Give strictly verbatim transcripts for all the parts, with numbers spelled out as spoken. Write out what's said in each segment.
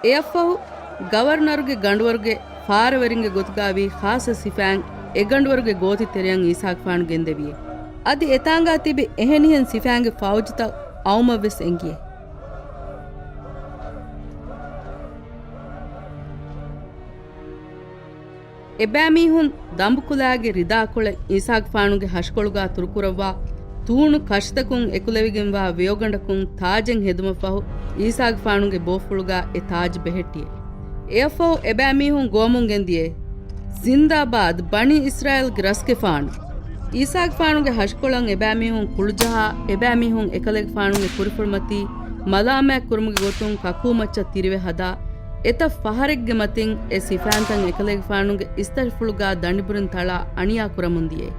އެއަށްފަހު، ގަވަރުނަރުގެ ގަނޑުވަރުގެ ފާރަވެރިންގެ ގޮތުގާވީ ޚާއްޞަ ސިފައިން އެގަނޑުވަރުގެ ގޯތި ތެރެއަށް އީސާގެފާނު ގެންދެވިއޭ. އަދި އެތާނގާ ތިބި އެހެނިހެން ސިފައިންގެ ފައުޖުތައް އައުމަށްވެސް އެނގިއޭ. އެބައިމީހުން ދަނބުކުލާގެ ރިދާކޮޅެއް އީސާގެފާނުގެ ހަށިކޮޅުގާ ތުރުކުރައްވާ، ތޫނު ކަށިތަކުން އެކުލެވިގެންވާ ވެޔޮގަނޑަކުން ތާޖެއް ހެދުމަށްފަހު، އީސާގެފާނުގެ ބޯފުޅުގާ އެ ތާޖް ބެހެއްޓިއޭ. އެއަށްފަހު އެބައިމީހުން ގޮވަމުން ގެންދިޔޭ، ޒިންދާބާދް، ބަނީ އިސްރާއީލްގެ ރަސްގެފާނު! އީސާގެފާނުގެ ހަށިކޮޅަށް އެބައިމީހުން ކުޅުޖަހާ، އެބައިމީހުން އެކަލޭގެފާނުގެ ކުރިފުޅުމަތީ މަލާމާތްކުރުމުގެ ގޮތުން ކަކޫމައްޗަށް ތިރިވެ ހަދާ، އެތައް ފަހަރެއްގެ މަތިން އެ ސިފައިންތައް އެކަލޭގެފާނުގެ އިސްތަށިފުޅުގާ ދަނޑިބުރިން ތަޅާ އަނިޔާ ކުރަމުން ދިޔައީ.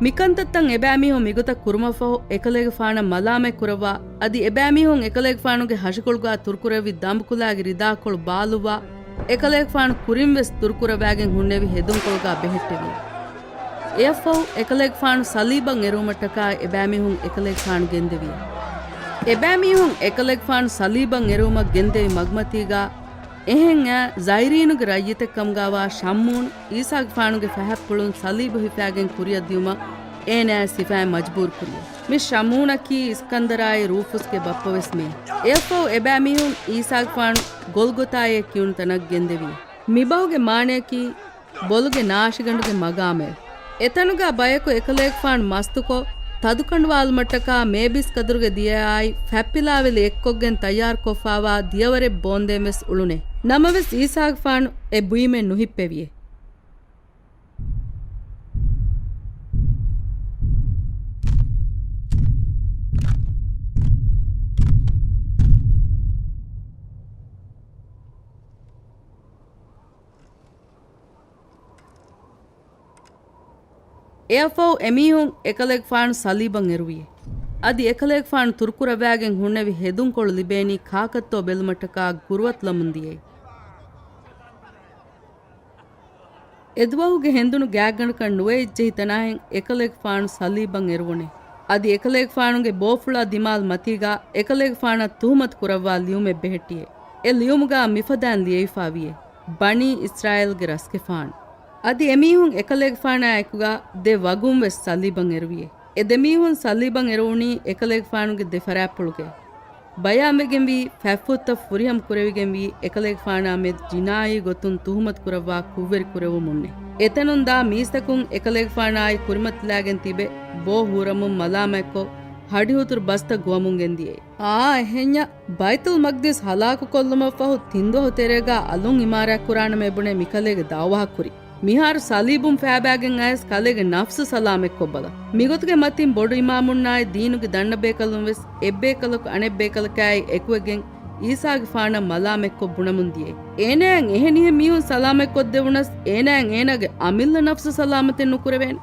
މިކަންތައްތައް އެބައިމީހުން މިގޮތަށް ކުރުމަށްފަހު އެކަލޭގެފާނަށް މަލާމާތް ކުރައްވާ، އަދި އެބައިމީހުން އެކަލޭގެފާނުގެ ހަށިކޮޅުގާ ތުރުކުރެއްވި ދަނބުކުލާގެ ރިދާކޮޅު ބާލުއްވާ، އެކަލޭގެފާނު ކުރިންވެސް ތުރުކުރައްވާގެން ހުންނެވި ހެދުންކޮޅުގާ ބެހެއްޓެވި. އެއަށްފަހު އެކަލޭގެފާނު ސަލީބަށް އެރުވުމަށްޓަކާ އެބައިމީހުން އެކަލޭގެފާނު ގެންދެވި. އެބައިމީހުން އެކަލޭގެފާނު ސަލީބަށް އެރުވުމަށް ގެންދެވި މަގުމަތީގާ އެހެން އައި ޒައިރީނުގެ ރައްޔިތެއްކަމުގާވާ ޝައްމޫން އީސާގެފާނުގެ ފަހަތްޕުޅުން ސަލީބު ހިފާގެން ކުރިއަށް ދިޔުމަށް އޭނާއަށް ސިފައިން މަޖުބޫރު ކުރިއޭ. މި ޝައްމޫނަކީ އިސްކަންދަރާއި ރޫފުސްގެ ބައްޕަވެސް މީ. އެއަށްފަހު އެބައިމީހުން އީސާގެފާނު ގޮލްގޮތާއޭ ކިޔުނު ތަނަށް ގެންދެވި. މިބަހުގެ މާނަޔަކީ ބޮލުގެ ނާށިގަނޑުގެ މަގާމޭ. އެތަނުގާ ބަޔަކު އެކަލޭގެފާނު މަސްތުކޮށް، ތަދުކަނޑުވާލުމަށްޓަކާ މޭބިސް ކަދުރުގެ ދިޔައާއި ފަތްޕިލާވެލި އެއްކޮށްގެން ތައްޔާރުކޮށްފާވާ ދިޔަވަރެއް ބޯންދޭން ވެސް އުޅުނޭ. ނަމަވެސް އީސާގެފާނު އެ ބުއިމެއް ނުހިއްޕެވިއޭ. އެއަށްފަހު އެމީހުން އެކަލޭގެފާނު ސަލީބަށް އެރުވިއޭ. އަދި އެކަލޭގެފާނު ތުރުކުރައްވާގެން ހުންނެވި ހެދުންކޮޅު ލިބޭނީ ކާކަށްތޯ ބެލުމަށްޓަކާ ގުރުވަތުލަމުން ދިޔައީ. އެދުވަހުގެ ހެނދުނު ގާތްގަނޑަކަށް ނުވައެއްޖެހި ތަނާހެން އެކަލޭގެފާނު ސަލީބަށް އެރުވުނޭ. އަދި އެކަލޭގެފާނުގެ ބޯފުޅާ ދިމާލު މަތީގާ އެކަލޭގެފާނަށް ތުހުމަތު ކުރައްވާ ލިޔުމެއް ބެހެއްޓިއޭ. އެ ލިޔުމުގާ މިފަދައިން ލިޔެވިފާވިއޭ، ބަނީ އިސްރާއީލްގެ ރަސްގެފާނު. އަދި އެމީހުން އެކަލޭގެފާނާ އެކުގާ ދެ ވަގުން ވެސް ސަލީބަށް އެރުވިއޭ. އެ ދެމީހުން ސަލީބަށް އެރުވުނީ އެކަލޭގެފާނުގެ ދެ ފަރާތްޕުޅުގައި. ބަޔާންވެގެންވީ ފަތްފުށްތައް ފުރިހަމަ ކުރެވިގެންވީ އެކަލޭގެފާނާ މެދު ޖިނާއީ ގޮތުން ތުހުމަތު ކުރައްވާ ކުށްވެރި ކުރެވުމުންނޭ. އެތަނުން ދާ މީސްތަކުން އެކަލޭގެފާނާއި ކުރިމަތިލާގެން ތިބެ ބޯ ހޫރަމުން މަލާމާތްކޮށް، ހަޑިހުތުރު ބަސްތައް ގޮވަމުން ގެންދިޔައީ. އާ އެހެންޏާ، ބައިތުލް މަގްދިސް ހަލާކުކޮށްލުމަށްފަހު ތިންދުވަހު ތެރޭގާ އަލުން އިމާރާތްކުރާނަމޭ ބުނެ މިކަލޭގެ ދައުވަހަށް ކުރި. މިހާރު ސަލީބުން ފައިބާގެން އައިސް ކަލޭގެ ނަފްސު ސަލާމަތްކޮށްބަލަ. މިގޮތުގެ މަތިން ބޮޑު އިމާމުންނާއި ދީނުގެ ދަންނަބޭކަލުން ވެސް އެއްބޭކަލަކު އަނެއްބޭކަލަކާއި އެކުވެގެން އީސާގެފާނަށް މަލާމަތްކޮށް ބުނަމުން ދިޔައީ. އޭނާއަށް އެހެނިހެން މީހުން ސަލާމަތްކޮށްދެވުނަސް އޭނާއަށް އޭނާގެ އަމިއްލަ ނަފްސު ސަލާމަތެއް ނުކުރެވޭނެ.